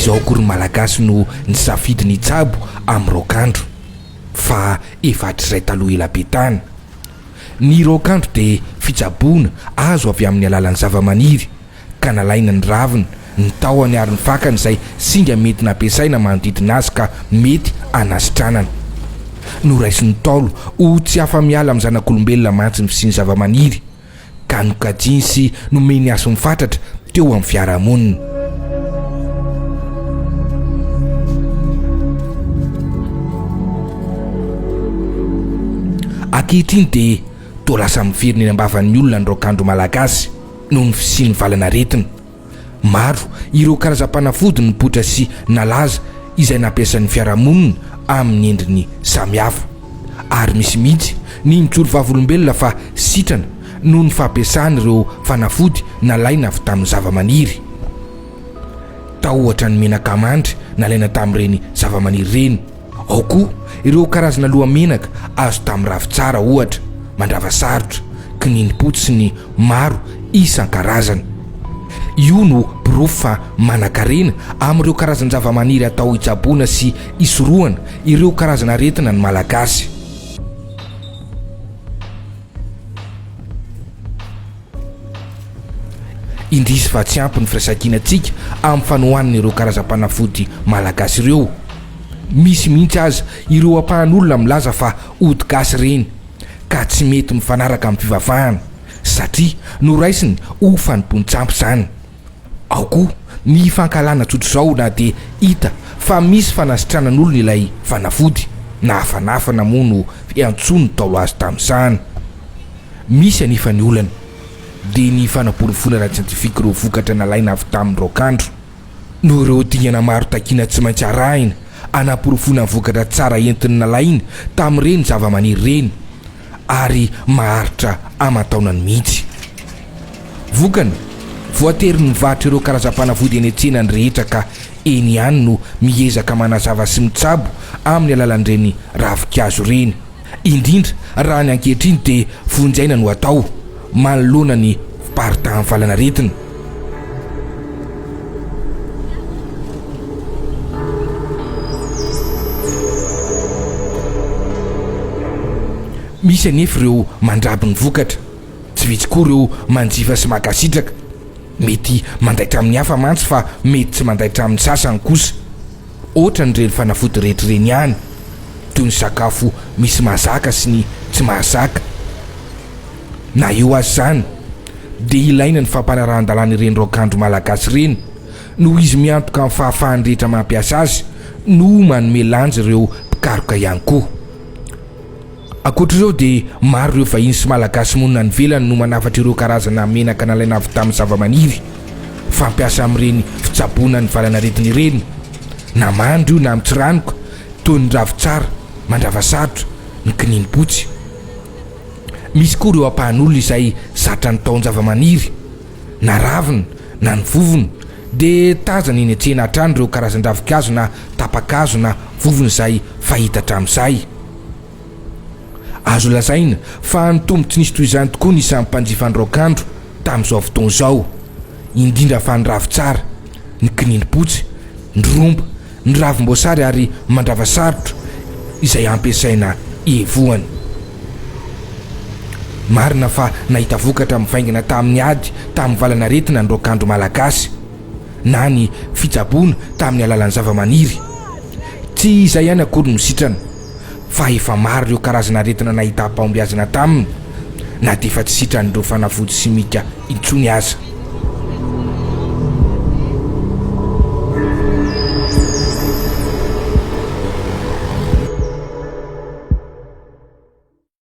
izao akory ny Malagasy no nisafidy ny hitsabo amin'ny raokandro, fa efa hatrizay taloha elabe tany. Ny raokandro dia fitsaboana azo avy amin'ny alalan'ny zavamaniry, ka nalaina ny raviny, ny tahony ary ny fakany izay singa mety nampiasaina manodidina azy ka mety hanasitranana. Noraisin'ny Ntaolo ho tsy afa-miala amin'ny zanak'olombelona mantsy ny fisian'ny zavamaniry, ka nokajiany sy nomeny hasiny fatratra teo amin'ny fiarahamonina. Ankehitriny dia toa lasa miverina eny am-bavan'ny olona ny raokandro malagasy noho ny fisian'ny valanaretina. Maro ireo karazam-panafody nipoitra sy nalaza izay nampiasain'ny fiarahamonina amin'ny endriny samihafa. Ary misy mihitsy ny mijoro vavolombelona fa sitrana noho ny fampiasana ireo fanafody nalaina avy tamin'ny zavamaniry. Tao ohatra ny menaka mandry nalaina tamin'ireny zavamaniry ireny. Ao koa ireo karazana lohamenaka azo tamin'ny ravintsara ohatra, mandrava sarotra, kininimpotsy sy ny maro isan-karazany. Io no porofo fa manankarena amin'ireo karazan-javamaniry atao hitsaboana sy hisorohana ireo karazana aretina ny Malagasy. Indrisy fa tsy ampy ny firaisankinantsika amin'ny fanohanana ireo karazam-panafody malagasy ireo. Misy mihitsy aza ireo ampahan'olona milaza fa ody gasy ireny ka tsy mety mifanaraka amin'ny fivavahana satria noraisiny ho fanompoan-tsampy izany. Ao koa ny fankahalana tsotr'izao na dia hita fa misy fanasitranan'olona ilay fanafody, na hafanafana moa no fiantsoan'ny Ntaolo azy tamin'izany. Misy anefa ny olana, dia ny fanaporofoana ara-tsiantifika ireo vokatra nalaina avy tamin'ny raokandro. Noho ireo dingana maro takiana tsy maintsy arahina hanaporofoana ny vokatra tsara entiny nalaina tamin'ireny zavamaniry ireny, ary maharitra aman-taonany mihitsy. Vokany, voatery mivarotra ireo karazam-panafody eny an-tsena ny rehetra ka eny ihany no miezaka manazava sy mitsabo amin'ny alalan'ireny ravinkazo ireny. Indrindra raha ny ankehitriny dia vonjy aina no atao manoloana ny fiparitahan'ny valanaretina. Misy anefa ireo mandraby ny vokatra. Tsy vitsy koa ireo manjifa sy mankasitraka. Mety mandaitra amin'ny hafa mantsy fa mety tsy mandaitra amin'ny sasany kosa. Ohatran'ireny fanafody rehetra ireny ihany, toy ny sakafo misy mahazaka sy ny tsy mahazaka. Na eo aza izany, dia ilaina ny fampanarahan-dalàna ireny raokandro malagasy ireny, noho izy miantoka amin'ny fahafahan'ny rehetra mampiasa azy no manome lanja ireo mpikaroka ihany koa. Ankoatra ireo dia maro ireo vahiny sy Malagasy monina any ivelany no manafatra ireo karazana menaka nalaina avy tamin'ny zavamaniry fampiasa amin'ireny fitsaboana ny valanaretina ireny, na mandry io na mitsiranoka toy ny ravintsara, mandrava sarotra, ny kininimpotsy. Misy koa ireo ampahan'olona izay zatra ny taon-javamaniry, na ravina na ny vovony, dia tazana eny an-tsena hatrany ireo karazan-dravinkazo na tapa-kazo na vovony izay fahita hatramin'izay. Azo lazaina fa nitombo tsy nisy toy izany tokoa ny isan'ny mpanjifa ny raokandro tamin'izao fotoana izao, indrindra fa ny ravintsara, ny kininimpotsy, ny romba, ny ravim-boasary ary mandrava sarotra izay ampiasaina evohana. Marina fa nahita vokatra mivaingana tamin'ny ady tamin'ny valanaretina ny raokandro malagasy, na ny fitsaboana tamin'ny alalan'ny zavamaniry. Tsy izay ihany akory no sitrana, fa efa maro ireo karazana aretina nahitam-pahombiazana taminy, na dia efa tsy sitran'ireo fanafody simika intsony aza.